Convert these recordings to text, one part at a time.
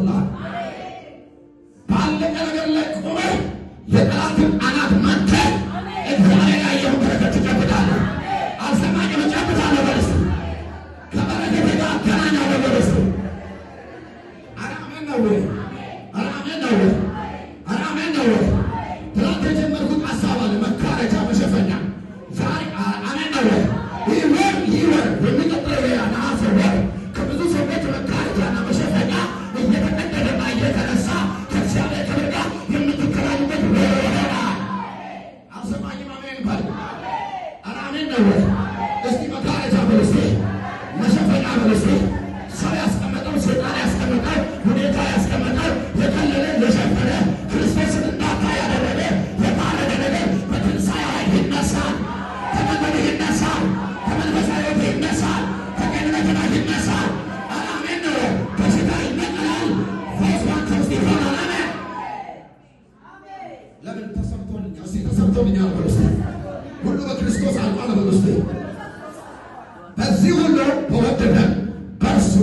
ይሆንልሃል። ባለቀ ነገር ላይ ቆመህ የጠላትን አናት መትተህ እግዚአብሔር ያየውን በረከት ትጨብጣለህ። አልሰማኝም? እጨብጣለሁ በል እስኪ። ከበረከቴ ጋር እገናኛለሁ በል እስኪ። ኧረ አሜን ነው ወይ? ኧረ አሜን ነው ወይ? ኧረ አሜን ነው ወይ? ትናንት የጀመርኩት ሀሳብ አለ፣ መጋረጃ መሸፈኛ። ዛሬ አሜን ነው ወይ? ይህ ወር የሚቀጥለው የነሐሴ ወር ከብዙ ሰዎች መጋረጃና መሸፈኛ እየተቀደደና እየተነሳ ከእግዚአብሔር ክብር ጋር የምትገናኙበት ወር ይሆናል። አልሰማኝም? አሜን በል። ኧረ አሜን ነው ወይ? እስቲ መጋረጃ በል እስቲ፣ መሸፈኛ በል እስቲ። ሰው ያስቀመጠው፣ ሰይጣን ያስቀመጠው፣ ሁኔታ ያስቀመጠው፣ የከለለ፣ የሸፈነ፣ ክርስቶስን እንዳታይ ያደረገ የጋረደ ነገር በትንሣኤ ኃይል ይነሳል። ከመንገድ ይነሳል። ከመንፈሳዊ ሕይወት ይነሳል። ከጤንነት ላይ ይነሳል። ኧረ አሜን ነው ወይ? በሽታ ይነቀላል። ፈውስ ባንተ ውስጥ ይሆናል። አሜን። ለምን ተሰምቶልኛል? እስቲ ተሰምቶልኛል በሉ እስቲ። ሁሉ በክርስቶስ አልቋል በሉ እስቲ። በዚህ ሁሉ በወደደን በእርሱ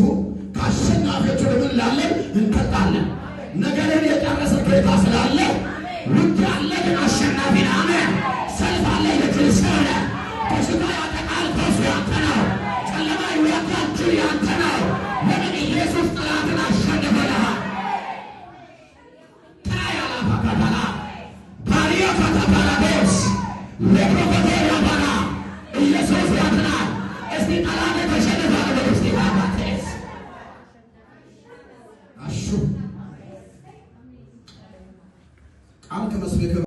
ከአሸናፊዎች ወደ ምን እንላለን? እንበልጣለን። ነገርን የጨረሰ ጌታ ስላለ ውጊያ አለ፣ ግን አሸናፊ ነህ። አሜን። ሰልፍ አለ፣ የድል ሰው ነህ። በሽታ ያጠቃል፣ ፈውስ ያንተ ነው። ጨለማ ይዋጋል፣ ድል ያንተ ነው። ለምን? ኢየሱስ ጠላትን አሸንፎልሃል። ታያላፋካታላ ባሪያ ካታፓራዶስ ለፕሮኮቴሪያ ባራ ኢየሱስ ያድናል። እስቲ ጠላት ተሸንፏል በሉ እስቲ። ባባቴስ አሹ ቃል ከመስበክ